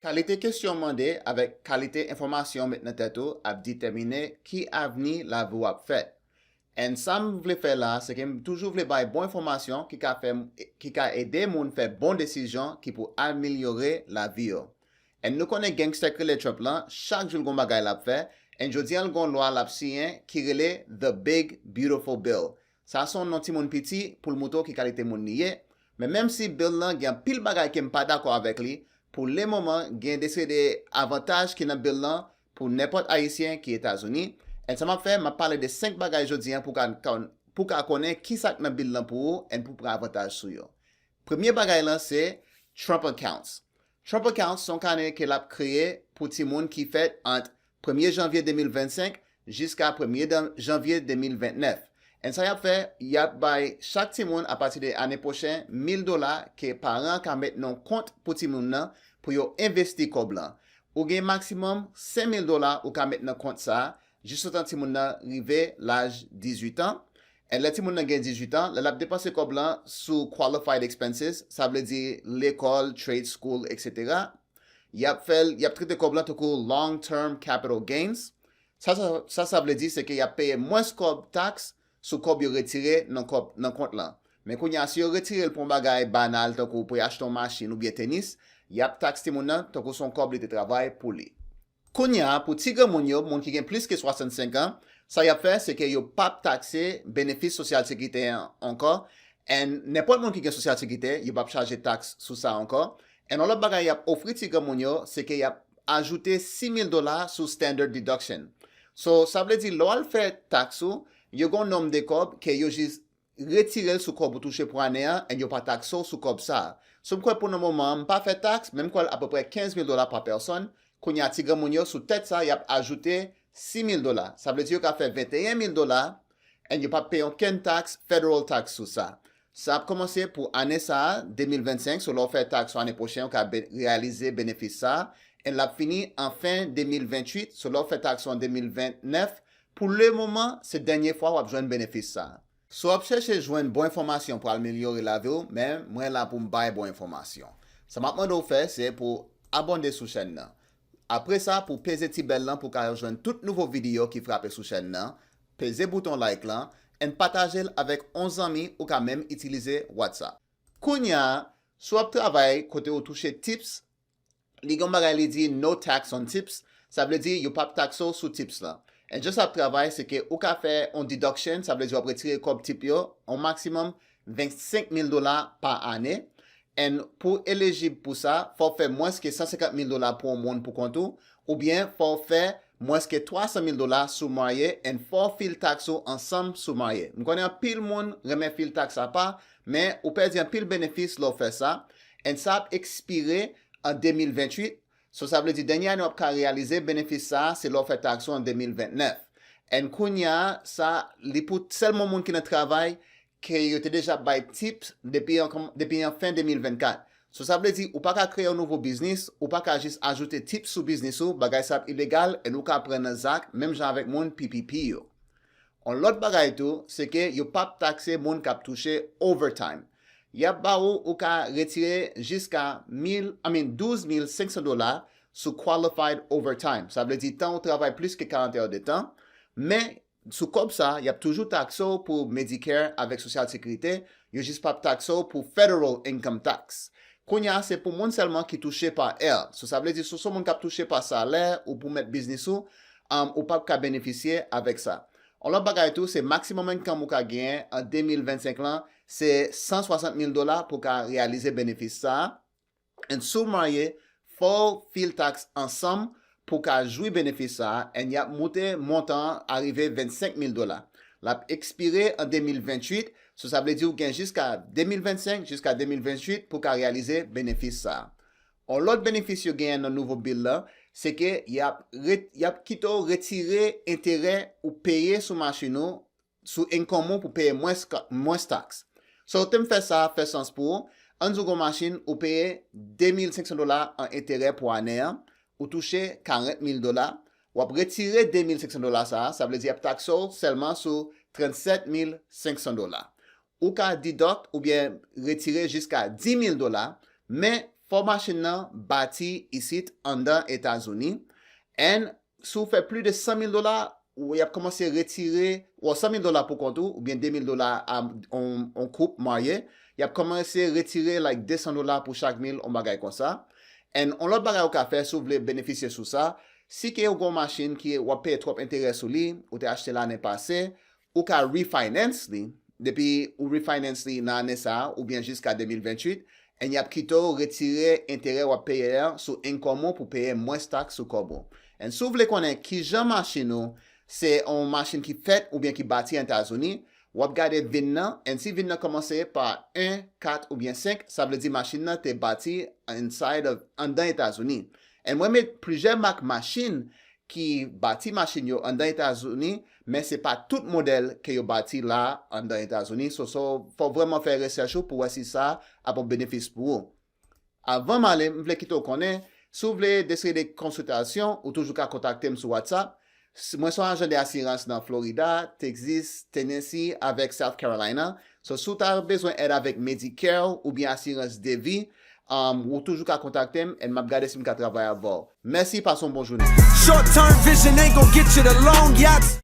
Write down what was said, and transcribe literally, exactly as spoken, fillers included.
Kalite kesyon w mande avèk kalite enfòmasyon w met nan tèt ou ap detèmine ki avni lavi w ap fèt. And sa m vle fè la, se ke m toujou vle bay bon enfòmasyon ki ka fè, ki ka ede moun fè bon desizyon ki pou amelyore lavi yo. And nou konnen gangsta k rele Trump lan, chak jou l gon bagay l ap fè, and jodi an l gon lwa l ap siyen ki rele The Big Beautiful Bill. Sa se yon non timoun piti pou l moutre w ki kalite moun li ye, men menm si bill lan gen anpil bagay ke m pa dakò avèk li, pou le moman gen de seri de avantaj ki nan bill lan pou nenpòt Ayisyen ki Etazini. And sa m ap fè, m ap pale de senk bagay jodi an pou ka, pou ka konnen ki sa k nan bill lan pou ou and pou pran avantaj sou yo. Premye bagay lan se Trump Accounts. Trump Accounts se yon kanè ke l ap kreye pou timoun ki fèt ant premye janvye de mil vennsenk jiska premye dan- janvye de mil vennèf. And sa y ap fè, y ap bay chak timoun apati de ane pwochen mil dola ke paran an ka met nan yon kont pou timoun nan pou yo envesti kòb lan. Ou gen maksimòm senk mil dola ou ka met nan kont sa a, jistotan timoun nan rive laj dizuit an. And lè timoun nan gen dizuit an, lè l ap depanse kòb lan sou qualified expenses, sa vle di lekòl, trade school, et cetera, y ap fè l, y ap trete kòb lan tankou long term capital gains. Sa, sa, sa, sa vle di se ke y ap peye mwens kòb taks sou kòb yo retire nan kòb, nan kont lan. Men kounye a, si yo retire l pou yon bagay banal tankou pou y achte yon machin oubyen tenis, y ap takse moun nan tankou se yon kòb li te travay pou li. Kounye a, pou ti granmoun yo, moun ki gen plis ke swasannsenk an, sa y ap fè, se ke yo p ap takse benefis sosyal sekirite an ankò. And nenpòt moun ki gen sosyal sekirite, yo p ap chaje taks sou sa ankò. And yon lòt bagay y ap ofri ti granmoun yo, se ke y ap ajoute sis mil dola sou standard deduction. So, sa vle di, lè w al fè taks ou, yo gen yon nonm de kòb ke yo jis retire l sou kòb ou touche pou ane an, and yo pa takse w sou kòb sa a. So, m kwè pou nan moman an, m pa fè taks, men m kwè l apeprè kenz mil dola pa pèsòn. Kounye a, ti granmoun yo, sou tèt sa, y ap ajoute sis mil dola. Sa vle di yo ka fè venteyen mil dola, and yo p ap peye okenn taks, federal tax sou sa. Sa ap kòmanse pou ane sa a, de mil vennsenk, so lè w fè taks ou ane pwochen, ou ka be- reyalize benefis sa a, and l ap fini an fen de mil venntuit, so lè w fè taks ou an de mil vennèf, pou le moman, se dènye fwa w ap jwenn benefis sa a. Si w ap chèche jwenn bon enfòmasyon pou amelyore lavi w, men mwen la pou m bay bon enfòmasyon. Sa m ap mande w fè, se pou abòne sou chèn nan. Apre sa, pou peze ti bèl lan pou w ka jwenn tout nouvo videyo ki frape sou chèn nan, peze bouton like lan, and pataje l avèk on zanmi ou ka menm itilize WhatsApp. Kounye a, si w ap travay kote ou touche tips, li gen yon bagay li di no tax on tips, sa vle di yo p ap takse w sou tips lan. And just ap travay, se ke ou ka fè on deduction, sa vle di w ap retire kòb tip yo, on maksimòm vennsenk mil dola pa ane. And pou w elijib pou sa, fò w fè mwens ke san senkant mil dola pou yon moun pou kont ou, oubyen fò w fè mwens ke twa san mil dola sou mwaye, and fò w fil taks ou ansanm sou mwaye. M konnen anpil moun renmen fil taks apa, men ou pèdi anpil benefis lè w fè sa, and sa ap ekspire an de mil venntuit, so sa vle di dènye ane w ap ka reyalize benefis sa a, se lè w fè taks ou an de mil vennèf. And kounye a, sa, li pou sèlman moun ki nan travay, ke yo te deja bay tips depi an, depi an fen de mil vennkat. So, sa vle di, ou pa ka kreye yon nouvo biznis, ou pa ka jis ajoute tips sou biznis ou, bagay sa ap ilegal, and ou ka pran nan zak, menm jan avèk moun P P P yo. On lòt bagay tou, se ke yo p ap takse moun k ap touche overtime. Y ap ba ou, ou ka retire jiska mil, I mean, douz mil senk san dola sou qualified overtime. Sa vle di tan ou travay plis ke karant è de tan, men sou kòb sa, y ap toujou takse w pou Medicare avèk Sosyal Sekirite, yo jis p ap takse w pou federal income tax. Kounye a, se pou moun sèlman ki touche pa L. So, sa vle di, si w se yon moun k ap touche pa salè ou pou mèt biznis ou, um, ou p ap ka benefisye avèk sa. On lòt bagay tou, se maximum income ou ka genyen an de mil vennsenk lan, se san swasant mil dola pou w ka reyalize benefis sa a. And si w marye, fò w fil taks ansanm pou w ka jwi benefis sa a, and y ap moute montan an a rive vennsenk mil dola. L ap ekspire an de mil venntuit, so sa vle di w gen jiska de mil vennsenk, jiska de mil venntuit pou w ka reyalize benefis sa a. On lòt benefis yo genyen nan nouvo bill lan, se ke y ap ret-, y ap kite w retire enterè ou peye sou machin ou sou income ou pou peye mwens ka-, mwens taks. So, te m fè sa fè sans pou ou. Ann di w gon machin, ou peye de mil senk san dola an enterè pou ane an, ou touche karant mil dola, w ap retire de mil senk san dola sa a, sa vle di y ap takse w sèlman sou trannsèt mil senk san dola. Ou ka deduct oubyen retire jiska dis mil dola, men fò machin nan bati isit anndan Etazini. And si w fè plis de san mil dola, ou y ap kòmanse retire, ou san mil dola pou kont ou, oubyen de mil dola a on, on koup marye, y ap kòmanse retire like de san dola pou chak mil, on bagay konsa. And on lòt bagay ou ka fè si w vle benefisye sou sa, si ke ou gon machin ki w ap peye twòp enterè sou li, ou te achte lannen pase, ou ka refinance li, depi ou refinance li nan ane sa a, oubyen jiska de mil venntuit, and y ap kite w retire enterè w ap peye a sou income ou pou peye mwens taks sou kòb ou. And si w vle konnen kijan machin ou se yon machin ki fèt oubyen ki bati an Etazini, w ap gade vin nan, and si vin nan kòmanse pa en, kat oubyen senk, sa vle di machin nan te bati inside of, anndan Etazini. And mwen met plizyè mak machin ki bati machin yo anndan Etazini, men se pa tout modèl ke yo bati la anndan Etazini. So, so, fò vrèman fè resèch ou pou wè si sa ap yon benefis pou ou. Avan m ale, m vle kite w konnen, si w vle deside konsiltasyon, ou toujou ka kontakte m sou WhatsApp. S- Mwen se yon ajan de asirans nan Florida, Texas, Tennessee avèk South Carolina. So, si w ta bezwen èd avèk Medicare oubyen asirans de vi, um, ou toujou ka kontakte m, and m ap gade si m ka travay avè w. Mèsi, pase yon bon jounen. Short term vision ain't gonna get you the long yachts.